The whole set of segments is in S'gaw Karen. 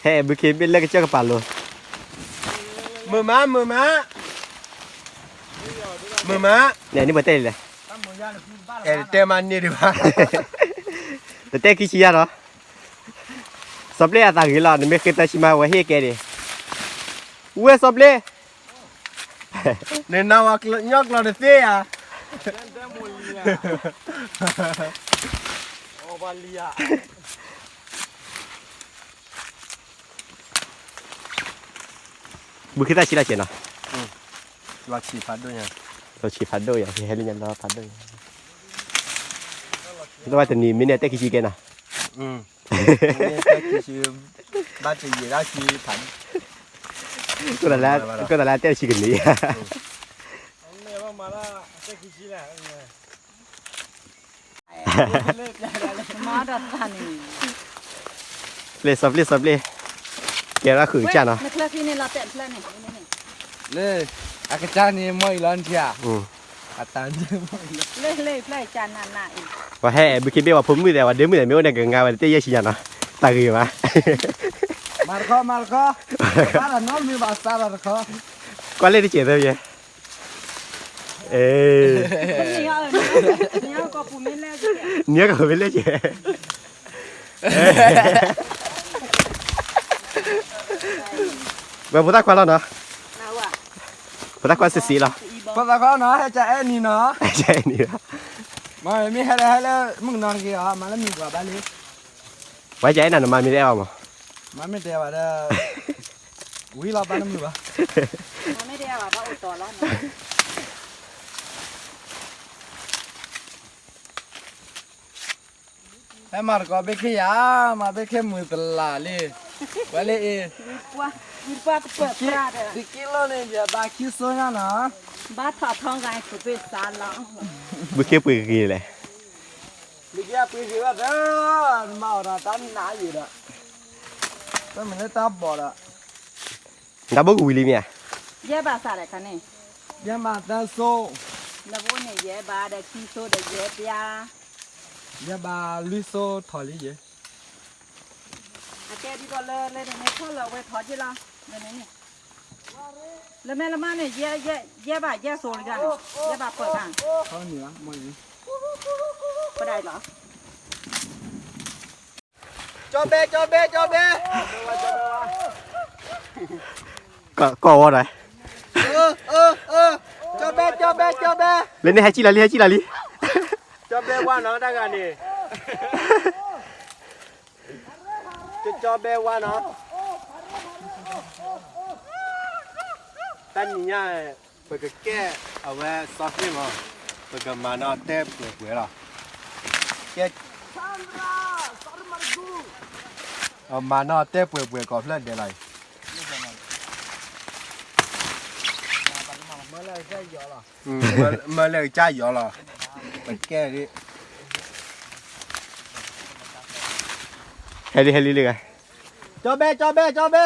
ဟဲဘုခ့ဘ့ၣ်လၢကစၢၢ်ကပၤလိၤ, မုာ်မး မုာ်မး, မုာ်မး, န့ၣ်န့ၣ်ပှၤတဲလံလဲၣ်, အဲတဲမးန့ၢ်ဒံးဘၣ်, တတဲခံဆံယါနီၤ, စီၤပျ့ၢ်အသးဂ့ၤလီၤ နမ့ၢ်ဃ့သၢဆံမး ဝဲဟ့ၣ်ကဲဒံး, ဝဲစီၤပျ့ၢ် နနဝၤညီကျိာ်တသ့ဧါ, ဘုခ့သၣ်ဆံးလီၤဆဲးနီၤ, လီၤဆံးဖးဒိၣ်ညါ, လီၤဆံးဖးဒိၣ်ညါ ဟဲလၢညါလီၤဖးဒိၣ်ညါ, တဝဲတနံၤမ့ၢ်န့ၣ်တဲခံဆံကဲနီၤ, ဘၣ်တယံာ်ဒၣ်ဆံဖး, ကဲသးလၢတဲဆံကန့ၢ် လၢစီၤပျ့ၢ်စီၤပျ့ၢ်, ကဲထီၣ်ဃုာ်ကစၢ်နီၤ, လၢအကစၢ်န့ၣ် မီၢ်အံၤလီၤနထံၣ်ဧါ, အတၢ်န့ၣ်မီၢ်အံၤလီၤနထံၣ်ဧါ, ပှၤဟဲဘုခ့ဘ့ၣ်ဝဲဖိမုၣ်သ့ၣ် ဝဲဒ့မုၣ်သ့ၣ် မ့ၢ်အိၣ်န့ၣ်ကငါဝဲတတဲယဲၢ်ဆံညါနီၤ, တၢ်ဂ့ၤဘၣ်, မၤတခီ မၤတခီ, ဘၣ်တနီတမံၤဘၣ်စးဒီးတခီ, ကွၢ်လၢတစဲးသၢယဲၢ် နံၤကီၢ်ပူၤမ့ၢ်လဲၣ်ကဲ, ဝဲဖိသၣ်ခွါလီၤနီၤ, ဖိသၣ်ခွါစံးစံးလီၤ, ဖိသၣ်ခွါနီၤ ဟဲကအဲၣ်နံၤနီၤ, မ့ၢ်ဟဲလၢဟဲလၢမုၣ်ကနီၤတဂ့ၤအီၤ မၤလၢမုၢ်ပှၤဘၣ်လံ, ဝဲကအဲၣ်နၤနမၤမ့ၢ်တအဲၣ်အီၤမး, မၤမ့ၢ်တအဲၣ်ဘၣ်ဒီး, ဝံၤလီၤဘၣ်နမုၢ်ဘၣ် ဟဲမၤတကိးဘ့ၣ်ခ့ယၤ, မၤဘ့ၣ်ခ့မုာ်တလးလံ, ဝဲလၢအံၤ, သုက့လိၣ်န့ၣ် ယဘၣ်ခံစိညါနီၤ, ဘၣ်ထီၣ်ထီဂၤ ဘုခ့ပှ့ၤဂ့ၤလဲၣ်, ဘုခ့ပှ့ၤဂ့ၤဘၣ်သၢ, မၤအီၤဒီးတၢ်နးယံာ်ဒီး, တမ့ၢ်လၢတၢ်ဘီၣ်ဒီး, တၢ်ဘိကဝံၤလံမ့ၢ်ဧါ, ယဲဘၣ်စးလဲၣ်ခါန့ၣ်, ယဲမၤသၢစိ, နဘိန့ၣ်ယဲဘၣ်ဒီးခံစိဒီးယဲပျါ, ယဲဘၣ်လွံၢ်စိထီၣ်လံယဲ, အကဲဒ်သိးလၢလၢန့ၣ်န့ၣ် ထီၣ်လၢဝဲထီၣ်က့လီၤ, လၢန့ၣ်န့ၣ်, လၢမဲာ်လၢမါန့ၣ် ယဲဘၣ်ယဲစိၤလံဂၤန့ၣ်, ယဲဘၣ်ပၢၢ်ဂၤ, ပဒၣ်လီၤ, ကၠီဘဲ ကၠီဘဲ ကၠီဘဲ, ကီၢ်ဝီဒီး, ကၠီဘဲ ကၠီဘဲ ကၠီဘဲ, လၢန့ၣ်ဟဲကံၣ်လီၤလံ ဟဲကံၣ်လီၤလံ, ကၠီဘဲဝါနီၤ တၢ်ဂၤန့ၣ်, ကၠီဘဲဝါနီၤ, တနံၤညါ ပကကဲအဝဲစီၤပျ့ၢ်မး, ပကမၤနီၣ်တဲပှဲၤပှဲၤလီၤ, ကဲ, မၤနီၣ်တဲပှဲၤပှဲၤကိးဖျၢၣ်ဒဲးလီၤ, မၢလၢကစၢ်ယီၤလီၤ, ပကဲဒ်, ဟဲလံ ဟဲလံလံဂၤ, ကၠီဘဲ ကၠီဘဲ ကၠီဘဲ,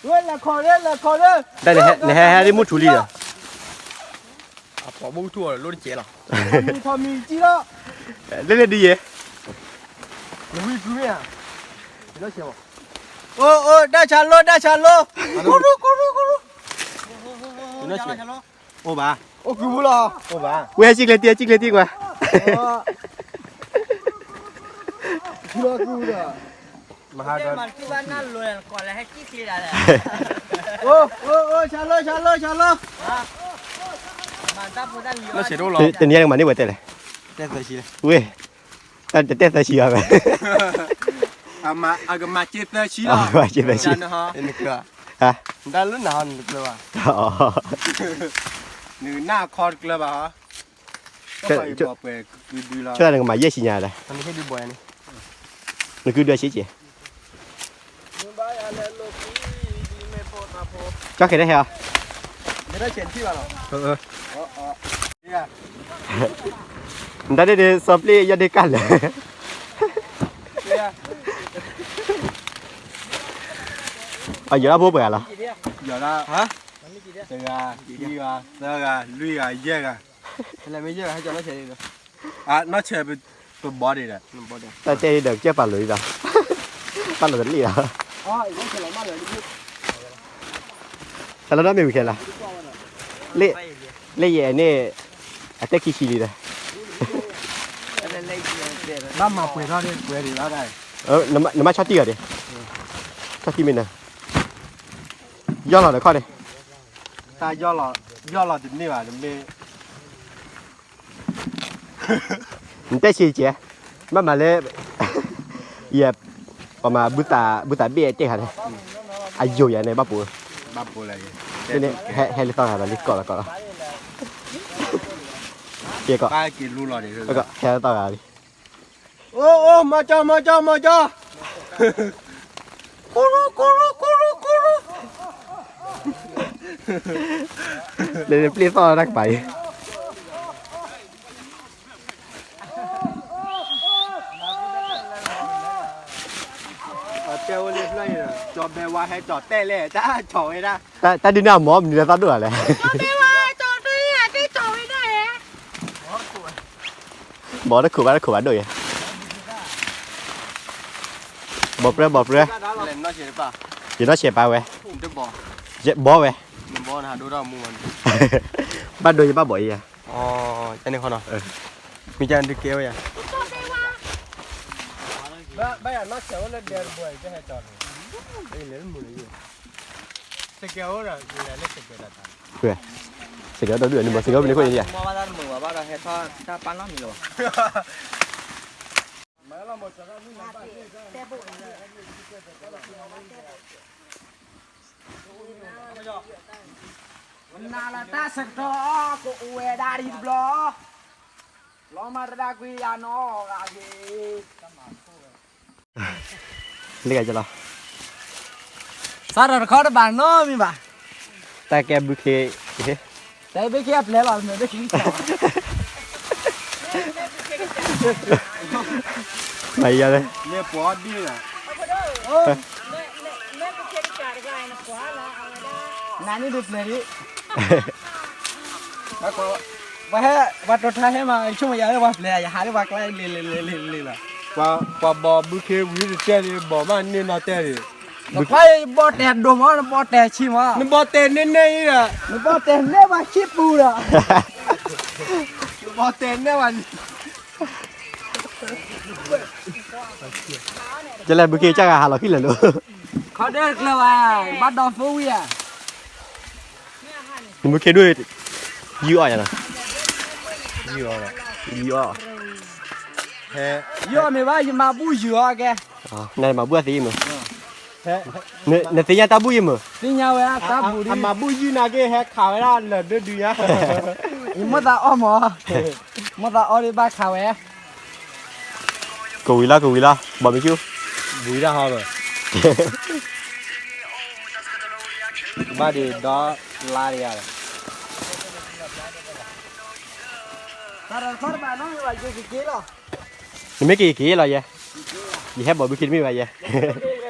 ဝဲလဲၤခီၣ်လၢ လဲၤခီၣ်လၢ, တၢ်န့ၣ်ဟဲ နဟဲဟဲဒ်မုၢ်ထူလံဒီး, အပှၤဘိၣ်ထူၣ်အီၤလၢလိၣ်တကဲလီၤ, ထီၣ်မံၤထီၣ်မံၤကံလီၤ, လၢလၢဒ်ယဲ, နဝံကုမ့ၢ်ဧါ, အိၣ်အိၣ် တၢ်ဆါလိ တၢ်ဆါလိ, ကိရူၢ် ကိရူၢ် ကိရူၢ်, အိၣ်ဘၣ်, အိၣ်ကုပူၤလီၤ, အိၣ်ဘၣ်, ဝဲဟဲစံၣ်ကျဲတံၢ် ဟဲစံၣ်ကျဲတံၢ်ကွၢ်, မဟါက, အိၣ်အိၣ်အိၣ် ဆါလိ ဆါလိ ဆါလိ, တနံၤအံၤကမၤန့ၢ်ဝဲတဲလဲၣ်, ဝဲ, တၢ်တတဲသၢဆံအီၤဘၣ်, အကမၤက့ၤသၢဆံလီၤ, က့ၤသၢဆံ, နတၢ်လၢနဟီနတကျၢၤဘၣ်, နကနၣ်အခီတကျၢၤဘၣ်, ဆိသးနကမၤယဲၢ်ဆံညါဒီး, နကုဒွဲဆံးက့ၤ, ကၠီခဲဒၣ်ဟဲအီၤ, နတၢ်န့ၣ်ဒ်စီၤပျ့ၢ်ယီၢ်ဒ့ကၢ်လၢာ်, အယီၤဒၣ်ဖိပှဲၤဂၤလီၤ, ယီၤဒၣ်, တဂၤ, ခံဂၤ, သၢဂၤ, လွံၢ်ဂၤ, ယဲၢ်ဂၤ လဲၤမ့ၢ်ယဲၢ်ဟဲကၠီနီၢ်ဆဲးန့ၣ်ဒီး, အနီၢ်ဆဲးပဘီဒံးဒီး, တၢ်တဲဒံးဒီး ကဲပာ်လိာ်အံၤဒီး, ပာ်လိာ်တလံဒီး, တၢ်လၢနီၢ်မ့ၢ်ဝံၤခဲလၢာ်, လၢယအဲၣ်န့ၣ်, အတဲခံဆံလံဒီး, ဘၣ်မၤပှဲၤထီၣ်ဒ်ပှဲၤဒံးဘၣ်, နမ့ၢ်ဆီၣ်တံၢ်အီၤဒံး, ဆီၣ်တံၢ်မ့ၢ်နၤ, ယီၢ်လီၤဒီးခီၣ်န့ၣ်, တၢ်ယီၢ်လီၤ, ယီၢ်လီၤတန့ၢ်ဘၣ် နမ့ၢ် နတဲဆံးကဲ, ဘၣ်မၤလၢ, ယဲ, ပှၤမၤ, ဘုသးဘ့ၣ်အတဲခါန့ၣ်, အယိာ်ယၤန့ၣ် ဘၣ်ပူၤ, ဟဲလၢသီဂၤဒီးလံ ကီးလီၤကီးလီၤ, ကဲကီး, ဟဲလၢသီဂၤလံ, အိၣ်အိၣ် မၤကၠီ မၤကၠီ မၤကၠီ, ကိရူ ကိရူ ကိရူ ကိရူ, လၢပျ့ၤသီၣ်တၢ်ကပၤအံၤ တဲဝဲလၢဖျၢၣ်အံၤဒီး ကၠီဘဲဝါဟဲကၠီတဲလဲၣ် တၢ်ကၠီဝဲဒၣ်, တၢ်ဒုးန့ၣ်အမီၤ မနုၤလဲၣ်သီၣ်ဒိၣ်လဲၣ်, ကၠီဘဲဝါကၠီတဲလဲၣ် တၢ်ကၠီဝဲဒၣ်လဲၣ်, ဘီတခိးဘၣ်တခိးဘၣ်ဒိၣ်ယဲ, ဘီပြၢ ဘီပြၢ, ယနီၢ်ဆဲးပာ်ဝဲ, ဘီဝဲ, ဘၣ်ဒိယဘၣ်ဘီအံၤယၤ, တန့ၣ်ခီနီၤ, မ့ၢ်ကဒုးကဲဝဲယၤ, ဘၣ်ယၤနီၢ်ဆဲးဝဲလၢဒဲတဘိအံၤ စကဲအိၣ်ဒီး စကဲအိၣ်ဒီးဒုးန့ၣ် စကဲအိၣ်ပန့ၣ်ခိၣ်န့ၣ်ယၤ, နၤလၢတၢ်ဆၢကတီၢ် ကအိၣ်ဝဲဒၣ်ဒ်တဘျီ, လီၤမၤတဒၣ်ကွံယၤနီၢ်ဂၤဂ့ၤ, လၢကလီၤ, စးထီၣ်တခီတဘၣ်နီတမံၤဘၣ်, တၢ်ကဲဘုခ့, တၢ်ဘုခ့အပျဲၢ်လီၤ, မၤယၤလဲၣ်, မ့ၢ်ပှၤဒ်လီၤ နန့ၣ်ဒုးပျဲၢ်ဒံး, ပှၤဟဲ, ပှၤတိၤထါဟဲမး ဆိကမိၣ်ယၤလၢပှၤပျဲၢ် ယဟးလၢပှၤကျါလံလံလံလံလံလီၤ, ပှၤဘီဘုခ့ဝံၤတတဲလံ ဘီမးန့ၢ်နီၤတဲလံ, နခွါယဘီတဲဒိၣ်မး နဘီတဲဆံးမး နဘီတဲန့ၢ်န့ၢ်အံၤဒီး, နဘီတဲန့ၢ်ဘၣ်ဆံးပူၤဒီး, နဘီတဲန့ၢ်ဘၣ် ကလဲၤဘုခ့ကၢ်ဂၤဟးလီၤဃံလၤလိၤ, ခီဒၢတကျၢၤဘၣ်, ဘၣ်ဒီဖိဝံၤဧါ, နဘုခ့ဒိၣ်, ယုၢ်အီၣ်ယၤနီၤ, ယုၢ်အီၣ်, ယုၢ်အီၣ်, ယုၢ်အီၣ်မ့ၢ်ဘၣ် ယမၤဘူၣ်ယုၢ်အီၣ်ကဲ, နမၤဘူၣ်အသ့မ့ၢ်, နသ့ၣ်ညါတၢ်ဘူၣ်ယံၤမ့ၢ်, သ့ၣ်ညါဝဲတၢ်ဘူၣ်ဒ်, အမၤဘူၣ်ယုၢ်နာ်က့ ဟဲခးဝဲဒၣ်လၢာ်ဒုဒုညါ, ယမိၢ်သးအီၣ်မး, မိၢ်သးအီၣ်ဒ်ဘၣ်ခးဝဲ ကဝံၤလီၤ ကဝံၤလီၤ ဘီဘံၣ်ဆူၣ်, ဝံၤဒၣ်ဟီဘၣ်, ဘၣ်ဒ်ဒီလါဒ်ယၤလီၤ, နမ့ၢ်က့ၤက့ၤလီၤယဲ, ယဟဲဘီဘံၣ်ခ့တမ့ၢ်ဘၣ်ယဲ ဖးဒိၣ်, လဲ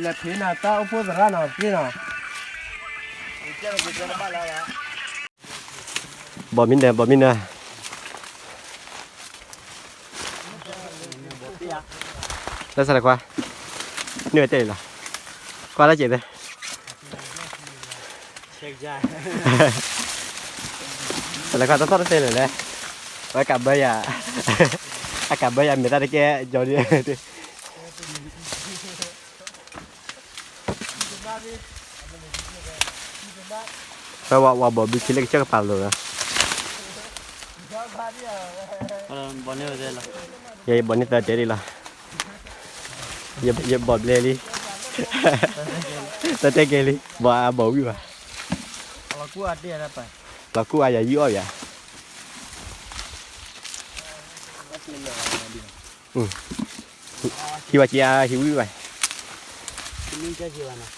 ၤဖ့နၤတၢ်အိၣ်ဖှိၣ်သရၣ်နီၤ သ့နီၤ, ဘီမံနၤ ဘီမံနၤ, တၢ်ဆါတခွါ, န့ၢ်ဝဲတဲလီၤ, ကွၢ်တၢ်စဲးသ့ ဆဲးကါ, တၢ်လၢခါတၢ်သီၣ်တသဲလဲၣ်လဲၣ်, ဝဲကးဘၢယၤ, အကးဘၢယၤမ့ၢ်တၢ်တကဲ ကၠီဒ်, ဖဲဝဲဝဲဘီဘုခ့လၢကစၢၢ်ကပၤလိၤလီၤ, ယဘီန့ၢ်သၢတဲဒ်လီၤ, ယဘီဘျဲလံ, တၢ်တဲကဲလံ ဘီအဘီဝံၣ်ဘၣ်, လီၤကူၣ်အါယၤယုၢ်အီၣ်ယၤ, ဟံးဝဲက့ၤအါဟံးဝံၣ်ဘၣ်, မ့ၢ်ကဲက့ၤဘၣ်နီၤ,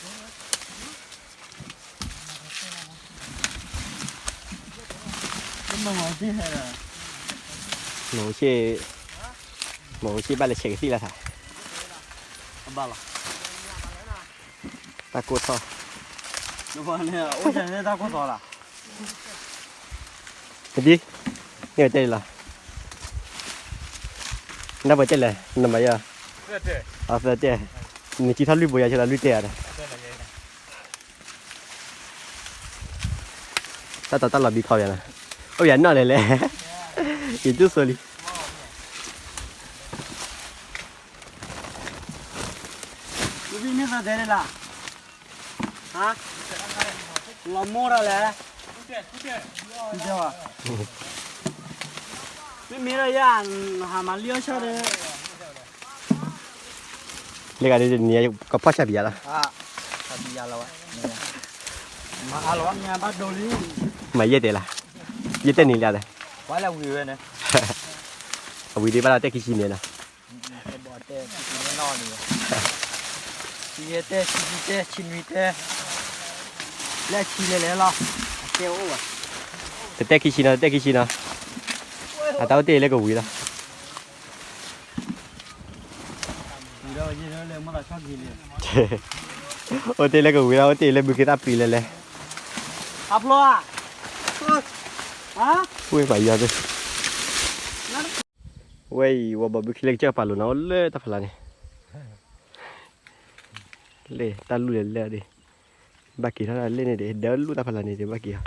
မ့ၢ် မ့ၢ်အိၣ်ဆ့ၣ်, မ့ၢ်အိၣ်ဆ့ၣ်ဘၣ်လဲၤဆဲးကသံၣ်လၢထး, တၢ်ကိၢ်ထီၣ်, တဒ်, န့ၣ်တဲလီၤ, နၢ်ပှဲၤတဲလဲၣ် နမၤယၤ, အသၢတဲ, နကံထီၣ်လွံၢ်ဘိယၤ ဆဲလီၤလွံၢ်တဲဧါဒီး တၢ်တီတၢ်လီၤဘံခီယၤနီၤ, အိၣ်ယၤနီၢ်လဲၣ်လဲၣ်, ယတူၢ်ဆိလံ, မ့ၢ်သးတဲလၢ်, လီၤမိၢ်ဒီးလဲၣ်, မ့မ့ၢ်ဒီးယၤ, ဟးမၤလံအီၣ်ဆၣ်ဒီး လၢဂၤဒ်န့ၣ် ကဖီၣ်ဆၣ်ပံၤယၤလီၤ, မၤယဲၢ်တဲလီၤ, ယဲၢ်တဲနံၤလၢ်ဒီး, အဝံၤဒ်ဘၣ်လီၤတဲခံဆံန့ၣ်နီၤ, တတဲခံဆံနီၤ တတဲခံဆံနီၤ, အတၢ်အိၣ်တ့ၢ်လၢကဝံၤလီၤ. အိၣ်တ့ၢ်လၢကဝံၤလီၤ, အိၣ်တ့ၢ်လၢဘုခ့တၢ်ပျံၤလဲၣ်လဲၣ်. ဝဲပယီၤသ့ၣ်, ဝဲအံၤ ဝဲဘီဘုခ့လၢကစၢၢ်ကပာ်လိၤနီၤ အိၣ်လၢတၢ်ဖးလၢ်န့ၣ်, လၢတၢ်လူၢ်လဲၤလဲၣ်ဒ်, ဘၣ်က့ၤထီၣ်လၢန့ၣ်ဒီး ဒၢလူၢ်တၢ်ဖးလၢ်န့ၣ်ဒီး ဘၣ်က့ၤအီၤ,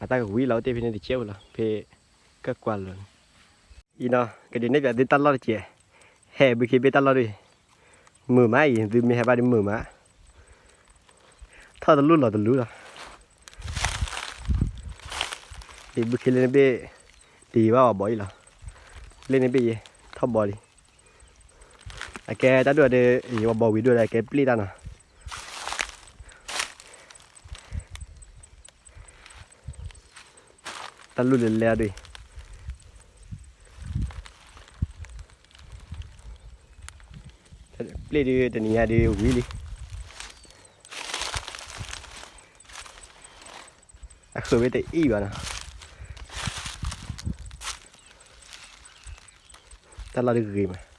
အတၢ်ကဝံၤလီၤ အိၣ်တ့ၢ်ဖဲန့ၣ်တကဲးဖိလီၤ ဖဲကၢၢ်ကွၢ်လီၤန့ၣ်. အံၤနီၤ ကဒုးနဲၣ်ပၠးသုတၢ်လီၢ်တကဲး, ဟဲဘုခ့ဘ့ၣ်တၢ်လီၢ်ဒ်အံၤ, မုာ်မးအံၤ သုမ့ၢ်ဟဲဘၣ်ဒ်မုာ်မး, ထီၣ်တလူၢ်လီၤတလူၢ်လီၤ. ဒ်ဘုခ့လၢန့ၣ်ဘ့ၣ်, ဒ်ယဘၣ်ဝဲဘီအံၤလီၤ, လၢန့ၣ်ဘ့ၣ်ယဲ, ထီၣ်ဘီလံ. အကဲတၢ်ဒိၣ်ဒီး ယဝဲဘီဝံၤဒိၣ်ဒီး ကဲပျ့ၢ်တၢ်နီၤ. တၢ်လူၢ်လဲၤလဲၣ်ဒ်အံၤ, ပျ့ၢ်ဒ်တနံၤညါဒ်ဝံၤလံ. အဃုာ်ဝဲတအံၣ်ဘၣ်နီၤ, တၢ်လီၢ်ဒ်ဂ့ၤမး.